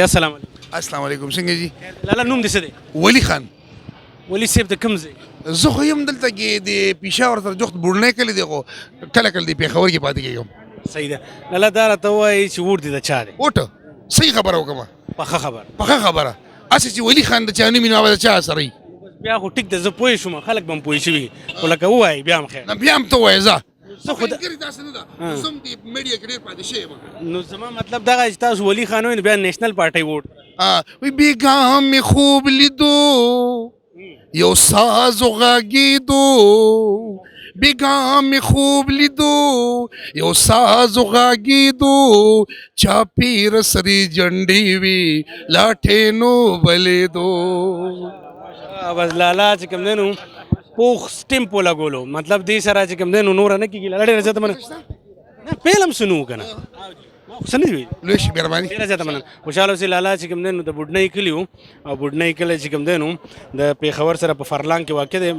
السلام علیکم. السلام علیکم، څنګه جی؟ لالا، نوم دې څه دی؟ ولی خان. ولی صاحب، د کوم ځای؟ زه خو یم دلته کې د پېښور سره جوخت بوړنی کلی دی، خو کله کله د پېښور کې پاتې کېږم. صحیح ده. لالا، دا راته ووایي چې ووټ دې د چا دی؟ ووټ، صحیح خبره وکړم؟ پخه خبره. پخه خبره، هسې چې ولی خان د چا نوم وي، نو هغه د چا سره وي. بیا خو ټیک ده، زه پوه شوم، خلک به هم پوه شوي، خو لکه ووایي بیا هم خیر. نه، بیا هم ته وایې ځه. زه خو ملګري داسې نه ده، زه هم دې میډیا کې ډېر پاتې شوی یم. نو زما مطلب دغه چې تاسو ولی خان وئ، نو بیا نېشنل پارټۍ ووټ. وی بیګا مې خوب لیدو، یو ساز غږېدو. بیګا مې خوب لیدو، یو ساز غږېدو، چاپیر سری جنډې وي، لاټېنو بلیدو. بس لالا چې کوم دی نو پوخ سټمپ ولګولو، مطلب دې سره چې کوم دی نو نور نه کېږي. لالا، ډېره زیاته مننه. نه، پیل هم څه نه که نه، ما خو څه نه دي ویلي. لوی شي، مهرباني. ډېره زیاته مننه، خوشحاله اوسئ. لالا چې کوم دی نو د بوډنۍ کلي وو، او بوډنۍ کلی چې کوم دی نو د پېښور سره په فرلانګ کې واقع دی.